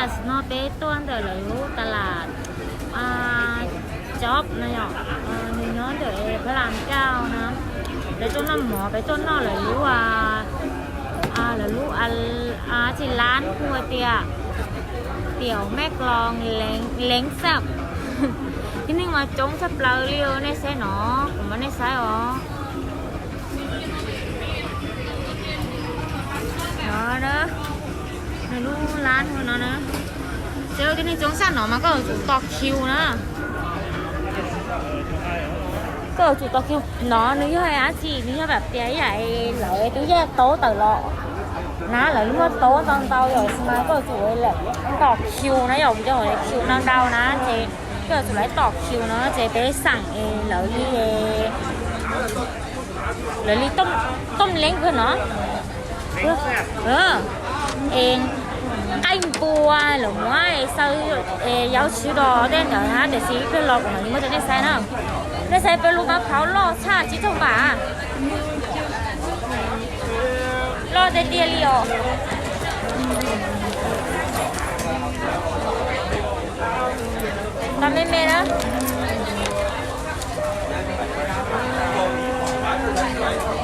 Tam sim no peb tuaj ntawm lawv lub tas lam Job no yom, nws nyob ntawm Pha Lam Kauj na. Peb tuaj noj mov, peb tuaj noj lawv lub, lawv lub tsis lab hu tias Tiểu Mec Long Leng Xab. Tib neeg mas coob tshaj plaws li os, nej saib no, kuv muab nej saib os. No na, nws lub lab hu no na. Seb, tib neeg coob tshaj no mas koj yuav tsum tos kiu na. Koj yuav tsum tos kiu no, nws yog dab tsi, nws yog pam tias yam lawv twb yaj taub tawm los na, lawv muaj taub ntau ntau yom, mas koj yuav tsum tos kiu na yom, cov kiu ntau ntau na ces koj yuav tsum lawv tos kiu no ces peb xeem es lawv li, lawv li tooj leeb kawg no. Es nqaij npua lawv muab xaw es yauv tshwv dos tej ntawd na, tiam sis ib pliag los kuv mam li muab rau nej saib na. Nej saib peb lub mab phauv loj tshaj tsis txog npam, loj tiag tiag li os. Tau me me na.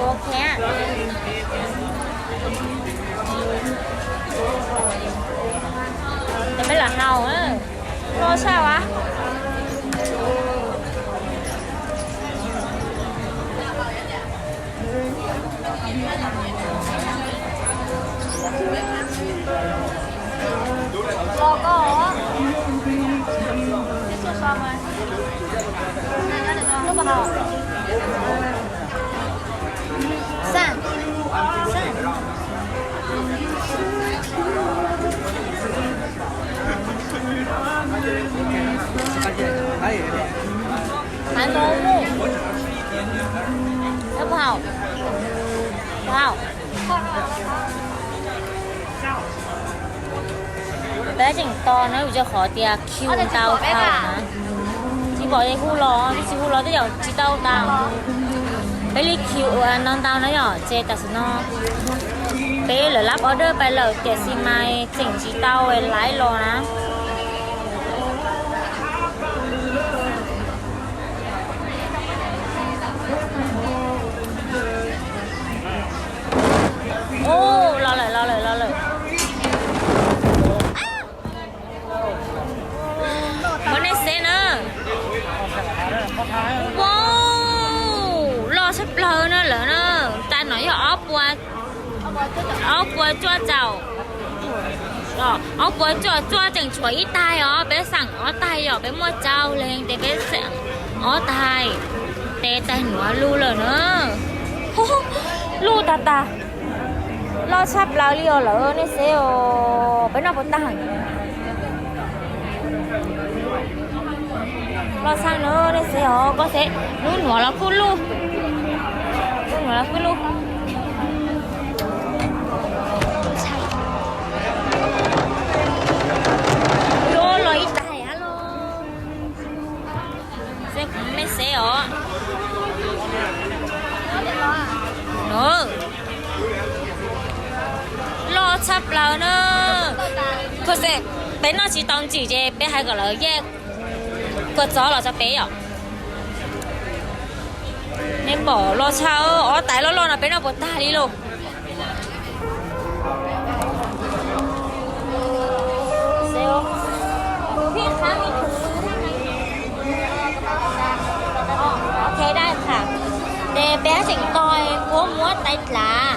Ok. Ces peb lam haus na. Loj tshaj as. Los koj. Xaj. Xaj. Hais no mus. Puas haum? Puas haum? Peb tseem tos na, vim rau qhov tias kiu ntau kawg na. Tsis pom hu los, tsis hu los tej zaum tsis tau tas. Peb li kiu ua no ntau na yom, ces tam sim no peb lawv lab order pais lawm tiam sis mas tseem tsis tau laiv los na. Ub, los lawm, los lawm, los lawm. Muab nej saib na. Wow, loj tshaj plaws na lawm na. Tais no yog ob puas, ob puas cuaj caum, ob puas cuaj, cuaj tseem tshuav ib tais os, peb xeem ob tais yom, peb muaj rau leeg ces peb xeem ob tais. Ces tais nuav lug lawm na. Lug tag tag. Loj tshaj plaws li os lawm, nej saib os, peb noj puas tag. Loj tshaj na, nej saib os, koj saib, lub nuav los kuj lug, lub nuav los kuj lug. Loj los ib tais hab los. Saib kuv mej saib os. Loj tshaj plaws na. Koj saib, peb noj tsis tau ntsim ces peb hais kom lawv yaj kua txob los rau peb yom. Nej pom loj tshaj, ob tais loj loj no peb noj puas tag li lauj. Ok, da tham. Ces peb tseem tos puab muab tais dlav.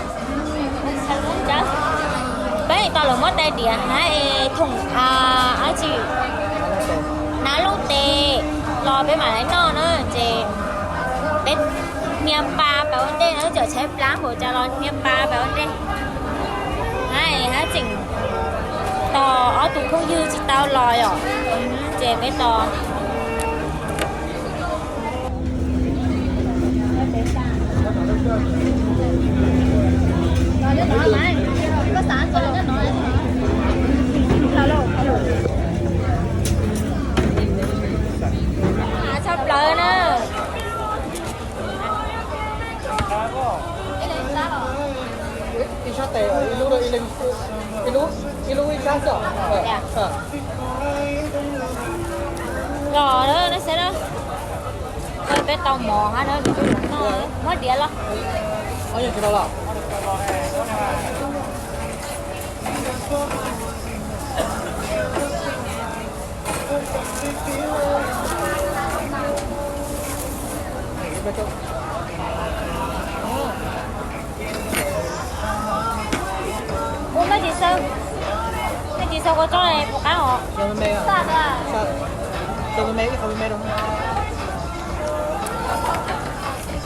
Peb tseem tos lawv muab tais diav hab es thoom dab tsi, hnav looj tes los peb mam li noj na. Ces peb hnia pa pais ua ntej na, txawm tshaib plab npaum cas los hnia pa pais ua ntej. Hab tseem tos ob tug phooj ywg tsis tau los yom, ces peb tos. Tshaj plaws na. Ib sab tes, ib lub, ib lub. Los na, nej saib na. Peb tau mov hab na, muab diav los. Ua mej tsis xaw, mej tsis xaw kua txob puas qab os?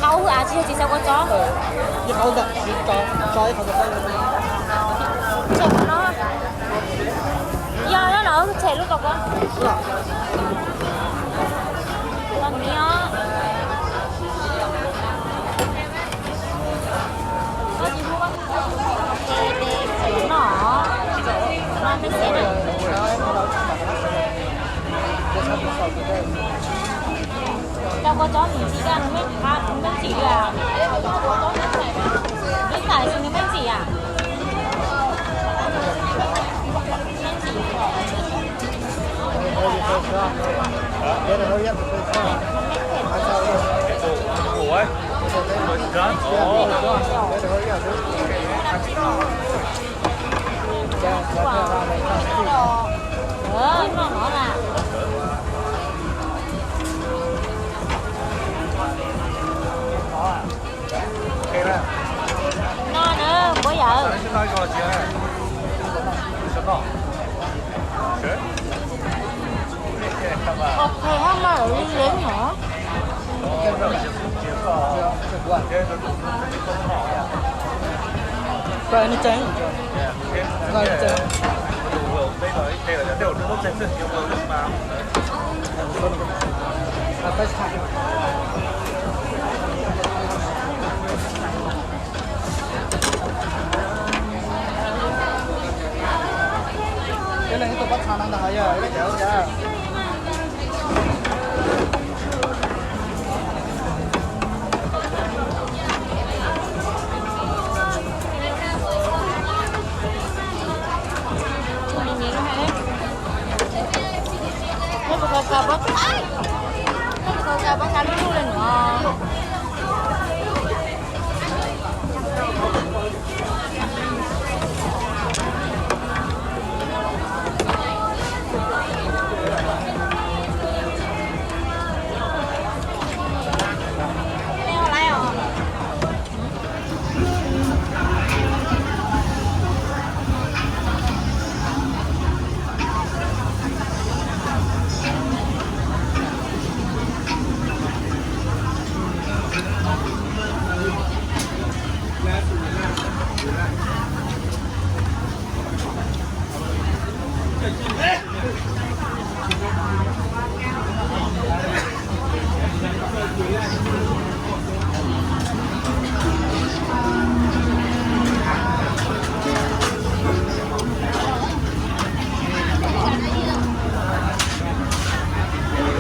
Qau hwj av tsis yog tsis xaw kua txob. Tsom no, yog no los tshem lub tau ko. Los miv os. Cov kua txob ntxim, mej ntxim li. Ib tais xwb nws mej ntxim a. No na, puab yawm. Ok, hab mas li lev no. Got anything? Got anything?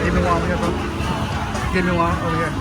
Give me one here, bro. Give me one over here.